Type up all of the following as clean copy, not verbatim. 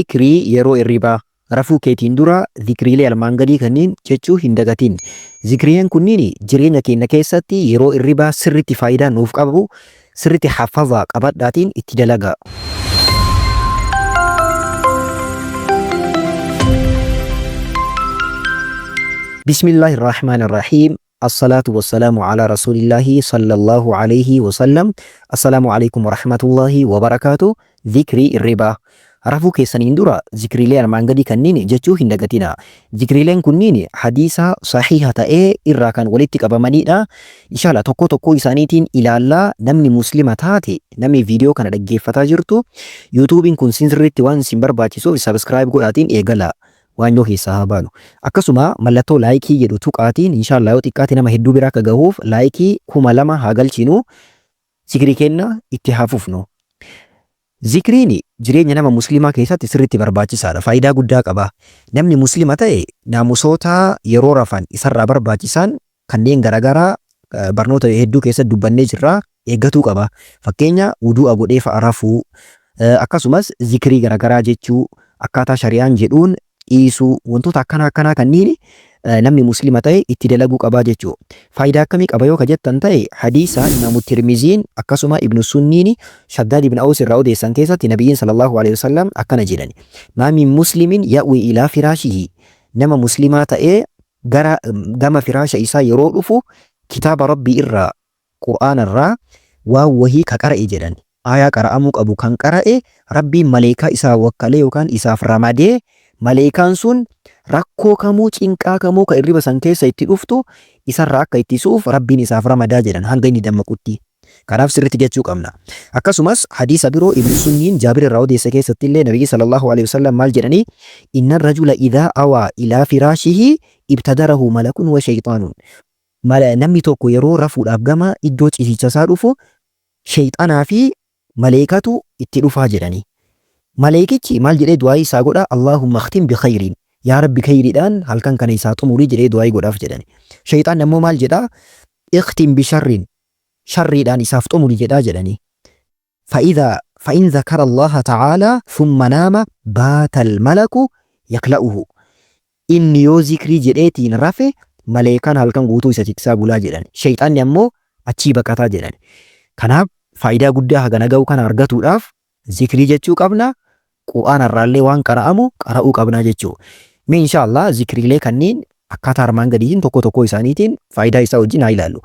Zikrii yeroo irribaa. Rafuu keetiin dura zikriilee armaan gadii kanniin jechuu hin dagatin. Zikriileen kunniin jireenya keenna keessatti yeroo irribaa sirritti faayidaa nuuf qabu sirritti haffazaa qabadhaatiin itti dalagaa. Bismillaahi Rahmaani Rahiim. Assalaatu wassalaamu alaa rasuulillaahi sallallahu alayhi wasallam. Assalaamu alaykum warahmatullaahi wabarakaatu. Zikrii irribaa. Rafuu keessaniin dura zikriilee armaan gadii kanniin jechuu hin dagatinaa. Zikriileen kunniin hadiisa sahiiha ta'ee irraa kan walitti qabamaniidha. Inshallah tokkoo tokkoo isaaniitiin ilaallaa. Namni muslima taate, namni viidiyoo kana dhaggeeffataa jirtu, yuutuubiin kun sirriitti waan isin barbaachisuuf subscribe godhaatiin eegalaa. Waanyoo keessaa haa baanu. Akkasuma mallattoo laayikii jedhu tuqaatiin inshallah yoo xiqqaate nama hedduu bira akka gahuuf laayikii 2000 haa galchinu. Zikrii keenna itti haa fufnu. Zikriin jireenya nama muslimaa keessatti sirriitti barbaachisaadha. Faayidaa guddaa qaba. Namni muslima ta'e naamusoota yeroo rafan isarraa barbaachisan kanneen garagaraa barnoota hedduu keessatti dubbannee jirra eeggatuu qaba. Fakkeenya wuduu'a godhee fa'a rafuu, akkasumas zikrii garagaraa jechuu, akkaataa shari'aan jedhuun dhiisuu, wantoota akkanaa akkanaa kanniin namni muslima ta'e itti dalaguu qabaa jechuu. Faayidaa akkamii qaba yoo ka jettan ta'e, hadiisa Imaamu Tirmiziin akkasuma Ibnu Sunniin Shaddaad ibn Aws irraa odeessan keessatti Nabiyyiin sallallahu alaihi wasallam akkana jedhan: Maa min muslimin ya'wi ilaa firaashihi, nama muslimaa ta'ee gara gama firaasha isaa yeroo dhufu kitaaba Rabbii irraa, Qur'aana irraa, waan wahii ka qara'e jedhan. Aayaa qara'amuu qabu kan qara'e Rabbiin maleeykaa isaa wakkalee yookaan isaaf ramadee, maleeykaan sun rakkoo kamuu, cinqaa kamuu ka irriba san keessa itti dhuftu isarraa akka ittisuuf Rabbiin isaaf ramadaa jedhan hanga inni dammaqutti. Kanaaf sirritti jechuu qabna. Akkasumas hadiisa biroo Ibn Sunniin Jaabir irraa odeesse keessatti illee Nabiyyi sallallahu alaihi wasallam maal jedhanii? Inna rajula idhaa awaa ilaa firaashihi ibtadarahu malakun wa shayxaanun. Namni tokko yeroo rafuudhaaf gama iddoo ciisicha isaa dhufu shayxanaa fi maleeykatu itti dhufaa jedhanii. Maleeykichi maal jedhee du'aa'ii isaa godha? Allaahumma khtim bi khayriin. Yaa Rabbi khayriidhaan halkan kana isaa xumurii jedhee du'aa'ii godhaaf jedhani. Shayxaanni ammoo maal jedha? Ikhtim bi sharriin. Sharriidhaan isaaf xumuri jedhaa jedhanii. Fa'idhaa fa'in zakara Allaaha ta'aalaa thumma naama baatal malaku yakla'uhu. Inni yoo zikrii jedheetiin rafe maleeykaan halkan guutuu isa tiksaa bulaa jedhan. Sheyxaanni ammoo achii baqataa jedhan. Kanaaf faayidaa guddaa hagana ga'u kana argatuudhaaf zikrii jechuu qabna, Qur'aana irraallee waan qara'amu qara'uu qabna jechuu. Mee inshaa Allah zikriilee kanniin akkaataa armaan gadiitiin tokko tokkoo isaaniitiin faayidaa isaa wajjin haa ilaallu.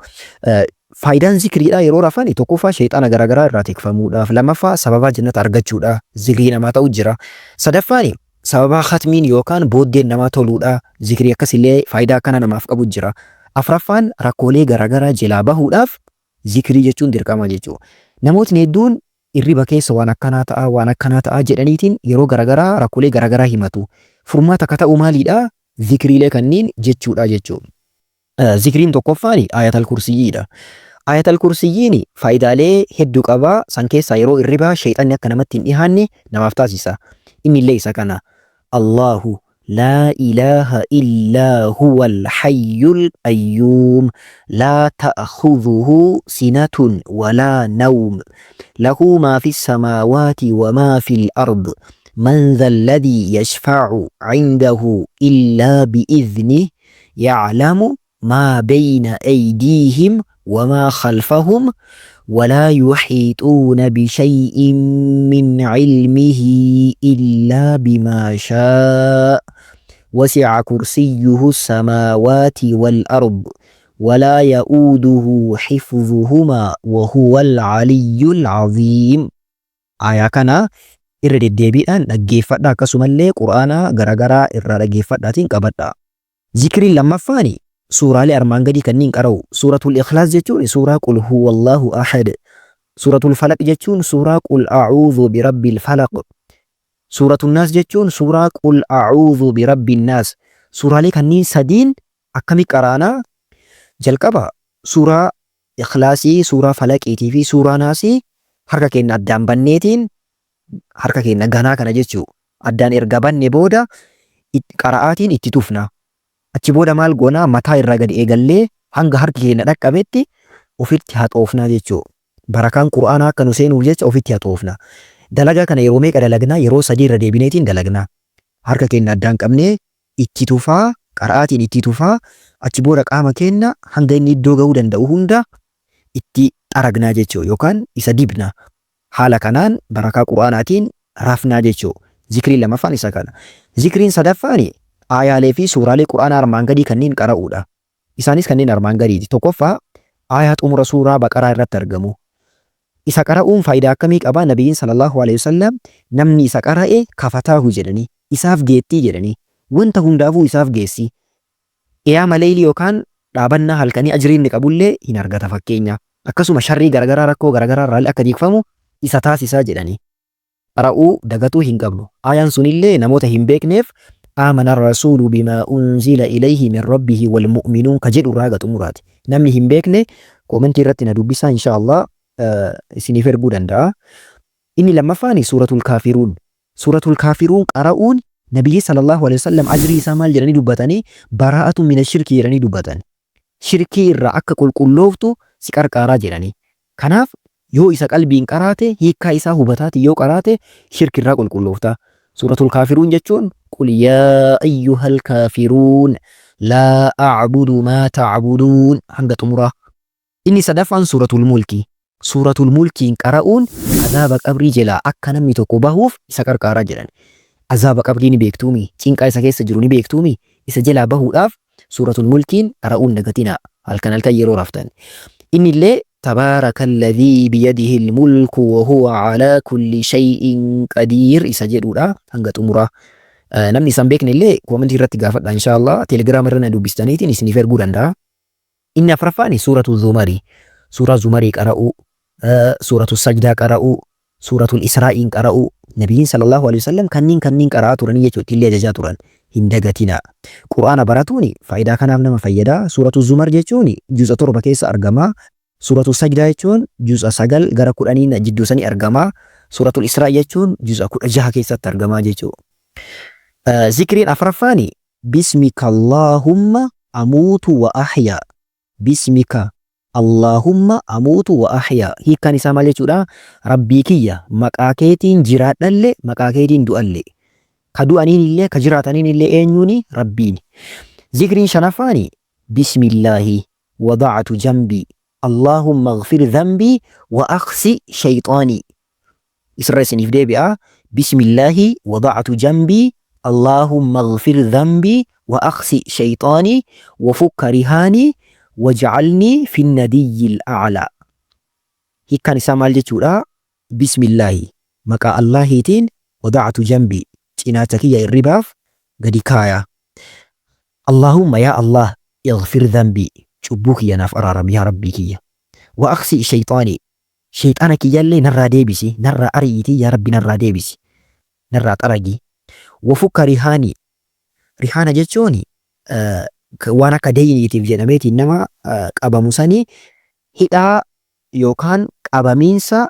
Faayidaan zikriidhaa yeroo rafani tokkoffaa sheyxaana garaagaraa irraa tikfamuudhaaf, lammaffaa sababaa jannata argachuudha, zikrii namaa ta'u jira. Sadaffaani sababaa khatmiin yookaan booddeen namaa toluudha, zikrii akkasillee faayidaa akkana namaaf qabu jira. Afraffaan rakkoolee garaagaraa jelaa bahuudhaaf zikrii jechuun dirqama jechuudha. Namootni hedduun irriba keessa waan akkanaa ta'a, waan akkanaa ta'a jedhaniitiin yeroo garagaraa rakkolee garagaraa himatu. Furmaata ka ta'u maaliidha? Zikriilee kanniin jechuudha jechuudha. Zikriin tokkoffaan Aayatal Kursiyyiidha. Aayatal Kursiyyiin faayidaalee hedduu qaba. San keessaa yeroo irribaa sheeyxanni akka namatti hin dhihaanne namaaf taasisa. Innillee isa kana. Allaahu Laa ilaaha illaa huwal hayyul qayyuum laa ta'khuzuhu sinatun walaa nawm lahu maa fis samaawaati wa maa fil ard man zalladhii yashfa'u 'indahu illaa bi'idhnih ya'lamu maa beyna aydiihim wamaa khalfahum walaa yuhiixuuna bishay'in min cilmihi illaa bimaa shaa'a wasi'a kursiyyuhu samaawaati wal ard walaa ya'uuduhu hifzuhumaa wahuwal caliyyul caziim. Aayaa kana irra deddeebiidhaan dhaggeeffadhaa, akkasumallee Qur'aana garagaraa irraa dhaggeeffadhaatiin qabadhaa. Zikriin lammaffaan suuraalee armaan gadii kanniin qara'u. Suuratul Ikhlaas jechuun suuraa Qul huwallahu ahad. Suuratul Falaq jechuun suuraa Qul a'uudhu birabbil falaq. Suuratul Naas jechuun suuraa Qul a'uudhu birabbin naas. Suuraalee kanniin sadiin akkami qara'ana? Jalqaba suuraa Ikhlaasii, suuraa Falaqiitii fi suuraa Naasii harka keenna addaan banneetiin, harka keenna ganaa kana jechuu, addaan erga banne booda qara'aatiin itti tufna. Achi booda maal goona? Mataa irraa gadi eegallee hanga harki keenna dhaqqabetti ofitti haxoofna jechuu. Barakaan Qur'aanaa akka nu seenuuf jecha ofitti haxoofna. Dalagaa kana yeroo meeqa dalagnaa? Yeroo 3 irra deebineetiin dalagna. Harka keenna addaan qabnee itti tufaa, qara'aatiin itti tufaa, achi booda qaama keenna hanga inni iddoo gahuu danda'u hunda itti xaragnaa jechuu yookaan isa dibna. Haala kanaan barakaa Qur'aanaatiin rafnaa jechuu. Zikriin lamaffaan isa kana. Zikriin sadaffaan aayaalee fi suuraalee Qur'aanaa armaan gadii kanniin qara'uudha. Isaanis kanneen armaan gadiiti. Tokkoffaa, aayaa xumura suuraa Baqaraa irratti argamu. Isa qara'uun faayidaa akkamii qaba? Nabiyyiin sallallaahu aleyhi wasallam namni isa qara'e kafataahu jedhanii. Isaaf geettii jedhanii. Wanta hundaafuu isaaf geessi. Qiyaama leeylii yookaan dhaabannaa halkanii ajrii inni qabullee hin argata fakkeenya. Akkasuma sharrii garagaraa rakkoo garagaraa irraallee akka tiikfamu isa taasisa jedhanii. Qara'uu dagatuu hin qabnu. Aayaan sunillee namoota hin beekneef Aamana arrasuulu bimaa unzila ilayhi min rabbihi wal mu'minuun ka jedhu irraa haga xumuraati. Namni hin beekne koomentii irratti na dubbisaa inshaa Allah isiniif erguu danda'a. Inni lammaffaani suuratul kaafiruun. Suuratul kaafiruun qara'uun Nabiyyi sallallahu alaihi wasallam ajrii isaa maal jedhanii dubbatanii baraa'atu mina shirki jedhanii dubbatan. Shirkii irraa akka qulqullooftu si qarqaaraa jedhanii. Kanaaf yoo isa qalbiin qaraate hiikkaa isaa hubataatiin yoo qaraate shirki irraa qulqulloofta. Suuratul kaafiruun jechuun qul yaa ayyuhal kaafiruun laa a'budu maa ta'buduun hanga xumuraa. Inni sadaffaan Suuratul Mulki. Suuratul Mulkiin qara'uun azaaba qabrii jelaa akka namni tokko bahuuf isa qarqaara jedhan. Azaaba qabrii ni beektuumii? Cinqaa isa keessa jiru ni beektuumii? Isa jelaa bahuudhaaf Suuratul Mulkiin qara'uu hin dagatinaa. Halkan halkan yeroo raftan. Inni illee Tabaarakalladhii biyadihil mulku wa huwa alaa kulli shay'in qadiir isa jedhuudha hanga xumuraa. Namni isa hin beekne illee koomentii irratti gaafadha inshaa Allah. Telegiraama irra na dubbistaniitiin isiniif erguu danda'a. Inni afraffaan suuratu Zumari. Suuraa Zumarii qara'uu, suuratu Sajdaa qara'uu, suuratul Israa'iin qara'uu. Nabiyyiin sallallahu alaihi wasallam kanniin kanniin qara'aa turanii jechuudha. Ittillee ajajaa turan. Hin dagatinaa. Qur'aana baratuun faayidaa kanaaf nama fayyada. Suuratu Zumar jechuun juza 7 keessa argama. Suuratu Sajdaa jechuun juza 9 gara 10 jidduu sanii argama. Suuratul Israa'i jechuun juza 16 keessatti argama jechuudha. Zikriin afraffaan Bismika Allaahumma amuutu wa ahyaa Bismika Allaahumma amuutu wa ahyaa Hiikkaan isaa maal jechuudha? Rabbii kiyya maqaa keetiin jiraadhalle maqaa keetiin du'alle. Ka du'aniinillee ka jiraataniinillee eenyuuni? Rabbiini. Zikriin shanaffaani Bismillaahi wada'atu jambii Allaahumma ighfir dhanbii wa akhsi shayxaanii Isirra isiniif deebi'a. Bismillaahi wada'atu jambii Allaahumma ighfir dhanbii wa akhsi shayxaanii wa fukka rihaanii waj'alnii fin nadiyyil a'laa. Hiikkaan isaa maal jechuudha? Bismillaahi maqaa Allaahiitiin wada'atu jambii cinaacha kiyya irribaaf gadi kaaya. Allaahumma yaa Allaah ighfir dhanbii cubbuu kiyya naaf araarami yaa Rabbii kiyya. Wa akhsi shayxaanii Sheyxaana kiyyallee narraa deebisi, narraa ari'iitii yaa Rabbi narraa deebisi, narraa xaragi. Wafukka rihaanii, rihaana jechuun waan akka deyniitiif jedhameetiin nama qabamu sanii hidhaa yookaan qabamiinsa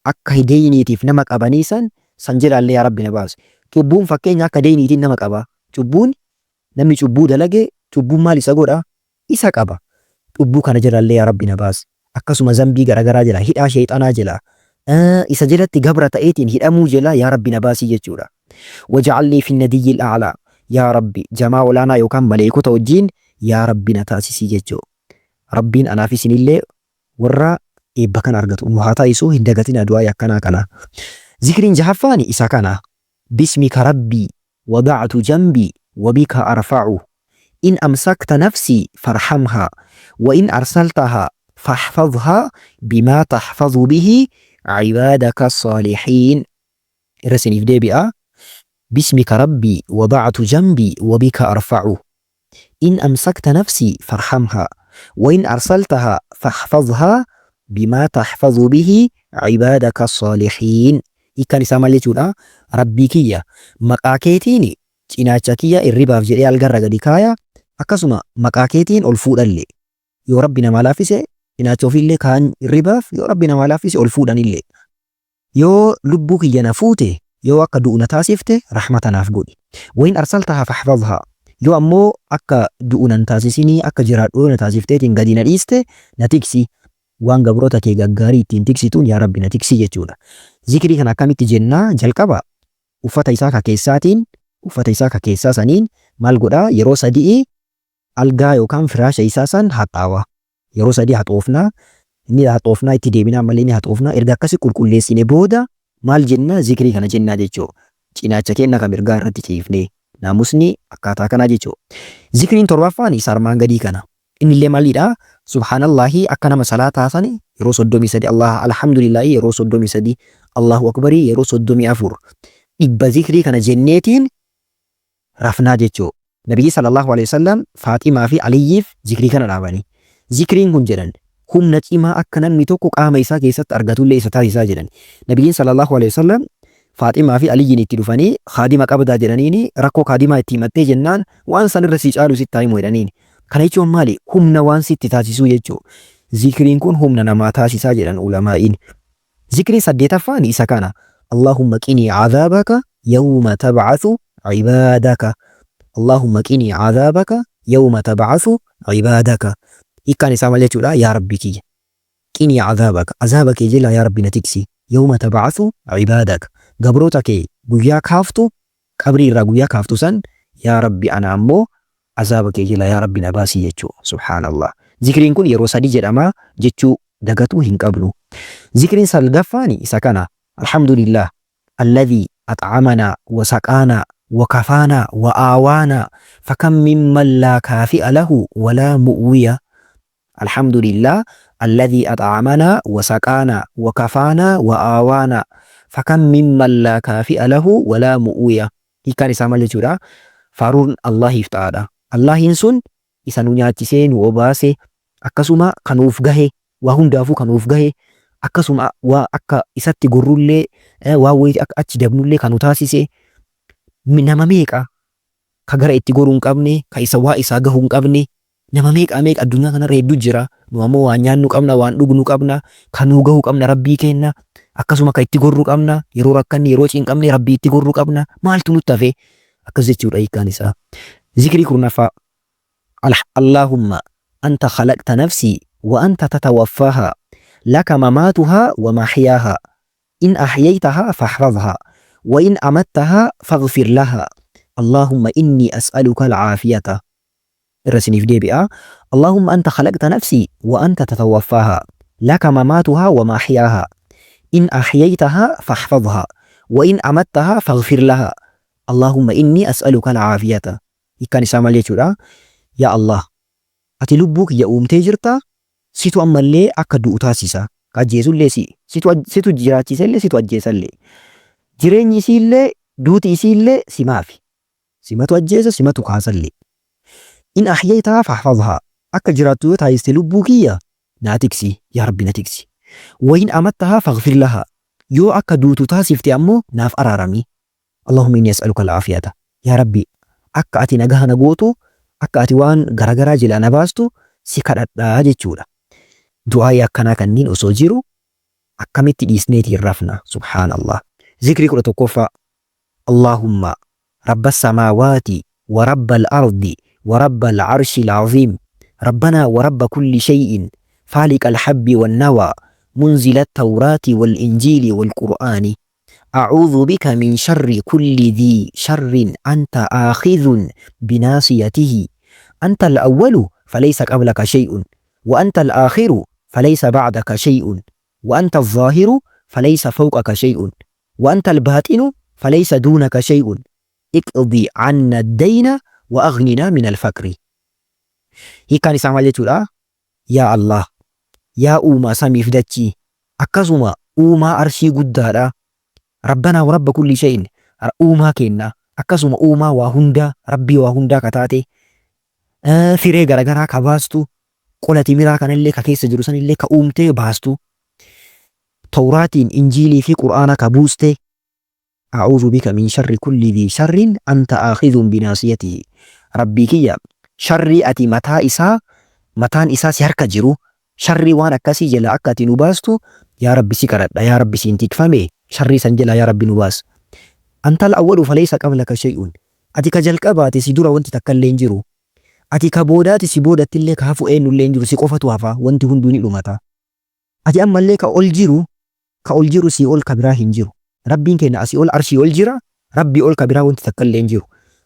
akka deyniitiif nama qabanii san san jalaallee yaa Rabbi na baasi. Cubbuun fakkeenya akka deyniitiin nama qaba. Cubbuun namni cubbuu dalage cubbuun maal isa godha? Isa qaba. Cubbuu kana jalaallee yaa Rabbi na baasi. Akkasuma zanbii garagaraa jalaa, hidhaa sheyxaanaa jalaa, isa jalatti gabra ta'eetiin hidhamuu jalaa yaa Rabbi na baasii jechuudha. Waja'alnii fi nadiyyil a'laa. Yaa Rabbi jamaa olaanaa yookaan maleeykota wajjiin yaa Rabbi na taasisii jechuu. Rabbiin anaaf isinillee warra eebba kana argatu nu haa taasisu hin dagatinaa du'aa'ii akkanaa kana. Zikriin jahaffaan isa kana. Bismika Rabbii wada'tu janbii wabika arfa'uh in amsakta nafsii farhamhaa wa in arsaltahaa fahfazhaa bimaa tahfazu bihi cibaadaka saalihiin. Irra isiniif deebi'a. Bismika Rabbii wada'tu janbii wabika arfa'uh In amsakta nafsii farhamhaa wa in arsaltahaa fahfazhaa bimaa tahfazu bihi cibaadaka saalihiin. Hiikkaan isaa maal jechuudha? Rabbii kiyya maqaa keetiin cinaacha kiyya irribaaf jedhee algarra gadi kaaya, akkasuma maqaa keetiin ol fuudhalle. Yoo Rabbi namaa laaffise cinaacha ofiillee kaayan irribaaf, yoo Rabbi namaa laaffise ol fuudhanillee. Yoo lubbuu kiyya na fuute, yoo akka du'u na taasifte, rahmata naaf godhi. Wa in arsaltahaa fahfazhaa, yoo ammoo akka du'u nan taasisinii akka jiraadhu yoo na taasifteetiin gadi na dhiiste, na tiksi. Waan gabroota kee gaggaarii ittiin tiksituun yaa Rabbi na tiksi jechuudha. Zikrii kana akkamitti jennaa? Jalqaba uffata isaa ka keessaatiin, uffata isaa ka keessaa saniin maal godha? Yeroo sadi'i algaa yookaan firaasha isaa san haxaawa. Yeroo sadi haxoofna, ni haxoofna, itti deebinaa ammallee ni haxoofna. Erga akkasi qulqulleessine booda maal jenna? Zikrii kana jennaa jechuu. Cinaacha keenna ka mirgaa irratti ciifnee. Naamusni akkaataa kanaa jechuu. Zikriin torbaffaan isa armaan gadii kana. Innillee maalidha? Subhaanallaahi akka nama salaataa sani yeroo 33, Allah alhamdulillaahi yeroo 33, Allahu akbarii yeroo 34, 100 zikrii kana jenneetiin rafnaa jechuu. Nabiyyi sallallahu alaihi wasallam Faaximaa fi Aliyyiif zikrii kana dhaamani. Zikriin kun jedhan humna cimaa akka namni tokko qaama isaa keessatti argatullee isa taasisaa jedhan. Nabiyyiin sallallahu alaihi wasallam Faaximaa fi Aliyyiin itti dhufanii kaadima qabdaa jedhaniini, rakkoo kaadimaa itti himattee jennaan waan san irra si caalu sitti haa himu jedhaniini. Kana jechuun maali? Humna waan sitti taasisuu jechuu. Zikriin kun humna namaa taasisaa jedhan ulamaa'iin. Zikriin saddeetaffaan isa kana. Allahumma qinii azaabaka yawma tab'athu ibaadaka. Allahumma qinii azaabaka yawma tab'athu ibaadaka. Hiikkaan isaa maal jechuudha? Yaa Rabbii kiyya. Qinii azaabaka. Azaaba kee jalaa yaa Rabbi na tiksi. Yawma tab'athu ibaadaka. Gabroota kee guyyaa kaaftu, qabrii irraa guyyaa kaaftu san, yaa Rabbi ana ammoo azaaba kee jalaa yaa Rabbi na baasi jechuu. Subhaanallah. Zikriin kun yeroo sadi jedhama jechuu dagatuu hin qabnu. Zikriin salgaffaani isa kana. Alhamdulillah alladhii at'amanaa wa saqaanaa wa kafaanaa wa aawaanaa fakam mimman laa kaafi'a lahu wa laa mu'wiya. Alhamdulillah alladhii at'amanaa wa saqaanaa wa kafaanaa wa aawaanaa fakam mimman laa kaafi'a lahu wa laa mu'wiya. Hiikkaan isaa maal jechuudha? Faaruun Allaahiif ta'aadha. Allaahiin sun isa nu nyaachisee nu obaase, akkasuma ka nuuf gahe, waa hundaafuu ka nuuf gahe, akkasuma waa akka isatti gorrullee, waan wayiiti akka achi dabnullee ka nu taasise. Nama meeqa ka gara itti goru hin qabne, ka isa waa isaa gahu hin qabne, nama meeqaa meeqa addunyaa kanarra hedduu jira. Nu ammoo waan nyaannu qabna, waan dhugnu qabna, ka nuu gahu qabna Rabbii keenna, akkasuma ka itti gorru qabna, yeroo rakkanne, yeroo cinqamne Rabbii itti gorru qabna. Maaltu nutti hafe? Akkas jechuudha hiikkaan isaa. Zikrii kurnaffaa. Allahumma anta khalaqta nafsii wa anta tatawaffaahaa laka mamaatuhaa wa mahyaahaa in ahyaytahaa fahfazhaa wa in amattahaa faghfir lahaa Allahumma innii as'aluka al-caafiyata. Irra isiniif deebi'a. Allahumma anta khalaqta nafsii wa anta tatawaffaahaa laka mamaatuhaa wa mahyaahaa in ahyaytahaa fahfazhaa wa in amattahaa faghfir lahaa Allahumma innii as'aluka al-caafiyata. Hiikkaan isaa maal jechuudha? Yaa Allah, ati lubbuu kiyya uumtee jirta, situ ammallee akka du'u taasisa. Ka ajjeesullee si'i. Situ, situ jiraachisellee, situ ajjeesallee. Jireenyi isiillee, duuti isiillee simaafi. Simatu ajjeesa, simatu kaasallee. In ahyaytahaa fahfazhaa. Akka jiraattu yoo taasiste lubbuu kiyya naa tiksi. Yaa Rabbi na tiksi. Wa in amattahaa faghfir lahaa. Yoo akka duutu taasifte ammoo naaf araarami. Allahumma inni as'aluka al-aafiyata. Yaa Rabbi, akka ati nagaha na gootu, akka ati waan garagaraa jalaa na baastu si kadhadha jechuudha. Du'aa'ii akkanaa kanniin osoo jiru akkamitti dhiisneetiin rafna? Subhaanallah. Zikrii 11ffaa. Allahumma rabba samaawaati wa rabba al-ardi wa rabba al-arshi al-aziim rabbanaa wa rabba kulli shay'in faaliqa al-habbi wan-nawaa munzila at-tawraati wal-injiili wal-qur'aani. A'uudhu bika min sharri kulli dhii sharrin anta aakhidhun binaasiyatihi anta al-awwalu falaysa qablaka shay'un wa anta al-aakhiru falaysa ba'daka shay'un wa anta al-zaahiru falaysa fawqaka shay'un wa anta al-baaxinu falaysa duunaka shay'un iqdi 'anna ad-dayna wa aghninaa min al-faqri. Hiikkaan isaa maal jechuudha? Yaa Allaah! Yaa uumaa samiif dachii, akkasuma uumaa arshii guddaadhaa, Rabbanaa wa Rabba kulli shay'in, uumaa keennaa, akkasuma uumaa waa hundaa, Rabbii waa hundaa ka taate, firee garagaraa ka baastu, qola timiraa kanallee ka keessa jiru sanillee ka uumtee baastu, Tawraatiin, Injiilii fi Qur'aana ka buuste, A'uuzu bika min sharri kulli dhii sharrin anta aakhidhun binaasiyatihi. Rabbii kiyya, sharrii ati mataa isaa, mataan isaa si harka jiru, sharrii waan akkasii jalaa akka ati nu baastu yaa Rabbi si kadhadha, yaa Rabbi siin tikfame, sharrii san jalaa yaa Rabbi nu baas. Antal awwalu falaysa qablaka shay'un. Ati ka jalqabaati, si dura wanti takkallee hin jiru. Ati ka boodaati, si boodattillee ka hafu eennullee hin jiru, si qofatu hafa, wanti hunduu ni dhumata. Ati ammallee ka ol jiru, ka ol jiru sii ol ka biraa hin jiru. Rabbiin keenna asii ol arshii ol jira, Rabbii ol ka biraa wanti takkallee hin jiru.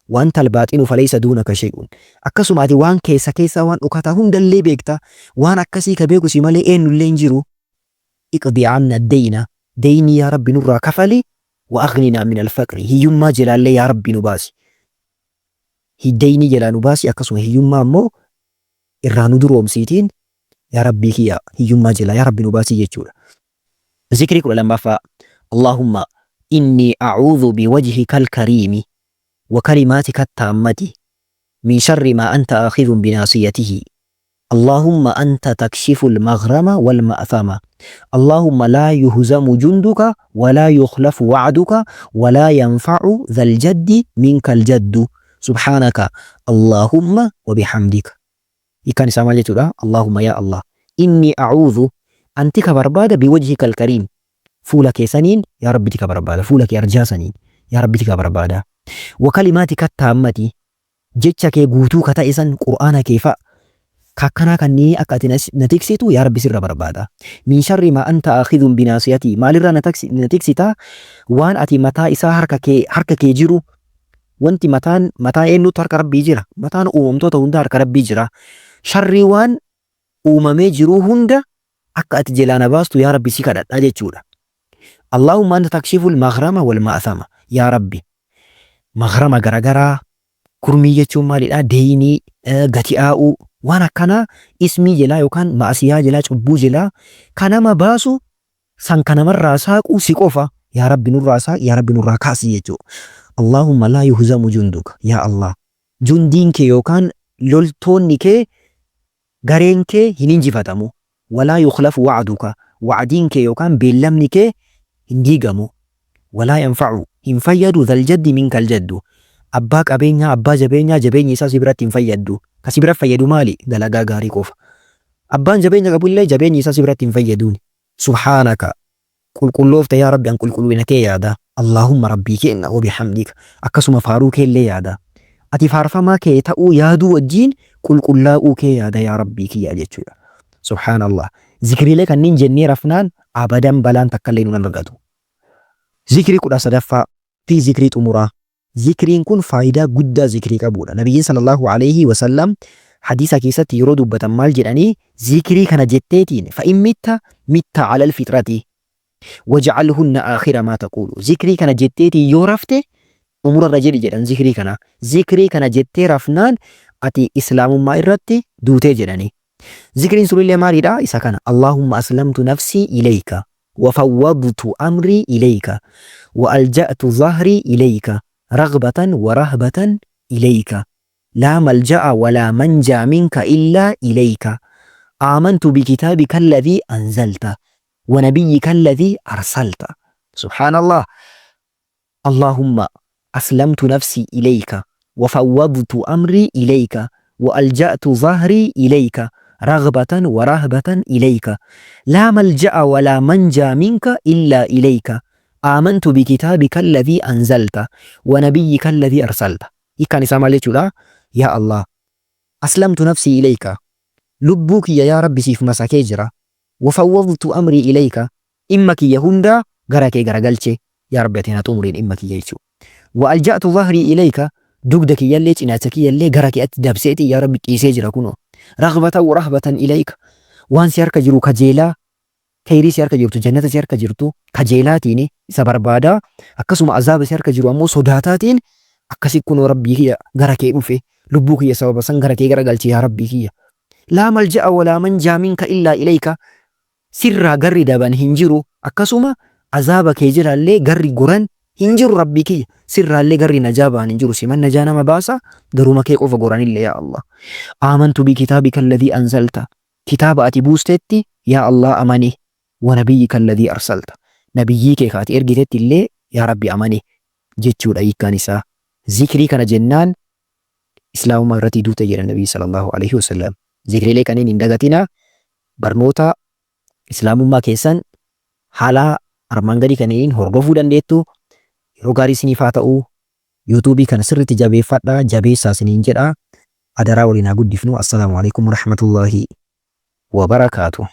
Wa antal baaxinu faleysa duunaka shey'un. Akkasuma ati waan keessa keessaa waan dhokataa hundallee beekta. Waan akkasii ka beeku si malee eennullee hin jiru. Iqdi anna deyna, deynii yaa Rabbi nurraa kafali, wa aghnina minal faqri, hiyyummaa jelaallee yaa Rabbi nu baasi. Deynii jelaa nu baasi akkasuma hiyyummaa ammoo irraa nu duroomsiitiin yaa Rabbii kiyya hiyyummaa jelaa yaa Rabbi nu baasii jechuudha. Zikrii 12ffaa Allaahumma innii a'uudhu biwajhikal kariimi wa kalimaatika taammati min sharri maa anta aakhidhun binaasiyatihi Allaahumma anta takshiful maghrama wal ma'thama Allaahumma laa yuhzamu junduka wa laa yukhlafu wa'duka wa laa yanfa'u dhal jaddi minkal jaddu Subhaanaka Allaahumma wa bihamdika Hiikkaan isaa maal jechuudha? Allaahumma yaa Allaah innii a'uudhu an tika barbaada biwajhikal kariim fuula kee saniin yaa Rabbi tika barbaada fuula kee arjaa saniin yaa Rabbi tika barbaada wa kalimaatika taammati jecha kee guutuu ka ta'e san Qur'aana kee fa'a ka akkanaa kanniinii akka ati na tiksitu yaa Rabbi sirra barbaada min sharri maa anta aakhidhun binaasiyatii maalirraa na tiksita waan ati mataa isaa harka kee harka kee jiru Wanti mataan mataa eenyutu harka Rabbii jira? Mataan uumamtoota hundaa harka Rabbii jira. Sharrii waan uumamee jiruu hunda akka ati jelaa na baastu yaa Rabbi si kadhadha jechuudha. Allaahumma anta takshiful maghrama wal ma'thama. Yaa Rabbi maghrama garagaraa kurmii jechuun maalidha? Deeynii, gati'aa'uu waan akkanaa ismii jelaa yookaan ma'asiyaa jelaa cubbuu jelaa ka nama baasu san ka namarraa saaqu si qofa yaa Rabbi nurraa saaqi yaa Rabbi nurraa kaasi jechuu Allaahumma laa yuhzamu junduka yaa Allah jundiin kee yookaan loltoonni kee gareen kee hin injifatamu walaa yukhlafu wa'duka wa'diin kee yookaan beellamni kee hin diigamu walaa yanfa'u hin fayyadu dhal jaddi minkal jaddu abbaa qabeenyaa abbaa jabeenyaa jabeenyi isaa si biratti hin fayyaddu ka si bira fayyadu maali dalagaa gaarii qofa abbaan jabeenya qabu illee jabeenyi isaa si biratti hin fayyaduuni Subhaanaka qulqulloofte yaa Rabbi an qulqullina kee yaada Allaahumma Rabbii keenna wabihamdika akkasuma faaruu keellee yaada ati faarfamaa kee ta'uu yaaduu wajjiin qulqullaa'uu kee yaada yaa Rabbii kiyya jechuudha. Subhaanallah zikriilee kanniin jennee rafnaan abadan balaan takkallee nun argatu. Zikrii 13ffaa fi zikrii xumuraa Zikriin kun faayidaa guddaa zikrii qabuudha. Nabiyyiin sallallahu aleyhi wa sallam hadiisa keessatti yeroo dubbatan maal jedhanii zikrii kana jetteetiin fa in mitta mitta alal fitrati waj'alhunna aakhira maa taquulu. Zikrii kana jetteetiin yoo rafte xumura irra jedhi jedhan zikrii kana. Zikrii kana jettee rafnaan ati islaamummaa irratti duutee jedhanii. Zikriin sunillee maalidha? Isa kana Allaahumma aslamtu nafsii ilayka wa fawwadtu amrii ilayka wa alja'tu dhahrii ilayka raghbatan wa rahbatan ilayka laa malja'a wa laa manjaa minka illaa ilayka aamantu bikitaabika alladhii anzalta wa nabiyyika alladhii arsalta. Subhaanallah. Allaahumma aslamtu nafsii ilayka wa fawwadtu amrii ilayka wa alja'tu dhahrii ilayka raghbatan wa rahbatan ilayka laa malja'a wa laa manjaa minka illaa ilayka aamantu bikitaabika alladhii anzalta wa nabiyyika alladhii arsalta. Hiikkaan isaa maal jechuudha? Yaa Allaah aslamtu nafsii ilayka lubbuu kiyya yaa Rabbi siif masakee jira wa fawwadtu amrii ilayka dhimma kiyya hundaa gara kee garagalche yaa Rabbi ati na xumuriin dhimma kiyya jechuu. Wa alja'tu dhahrii ilayka dugda kiyyallee cinaacha kiyyallee gara kee atti dabseeti yaa Rabbi ciisee jira kunoo. Raghbatan wa rahbatan ilayka waan si harka jiru kajeelaa kheyrii si harka jirtu jannata si harka jirtu kajeelaatiin isa barbaadaa akkasuma azaaba si harka jiru ammoo sodaataatiin akkasi kunoo Rabbii kiyya gara kee dhufe lubbuu kiyya sababa san gara kee garagalche yaa Rabbii kiyya. Laa malja'a wa laa manjaa minka illaa ilayka sirraa garri daban hin jiru akkasuma azaaba kee jalaallee garri goran hin jiru Rabbii kiyya sirraallee garri najaa bahan hin jiru siman najaa nama baasa garuma kee qofa goranillee yaa Allah aamantu bikitaabika alladhii anzalta kitaaba ati buustetti yaa Allah amane wa nabiyyika alladhii arsalta nabiyyii kee ka ati ergitetti illee yaa Rabbi amane jechuudha hiikkaan isaa zikrii kana jennaan islaamummaa irratti duute jedhan nabii sallallahu alaihi wasallam zikriilee kanneen hin dagatinaa Barnoota Islaamummaa keessan haala armaan gadii kanneeniin hordofuu dandeettu. Yeroo gaarii isiniif haa ta'u. YouTube kana sirriitti jabeeffadhaa, jabeessaa isiniin jedha. Adaraa waliin haa guddifnu. Assalaamu alaikum warahmatullaahi wabarakaatuh.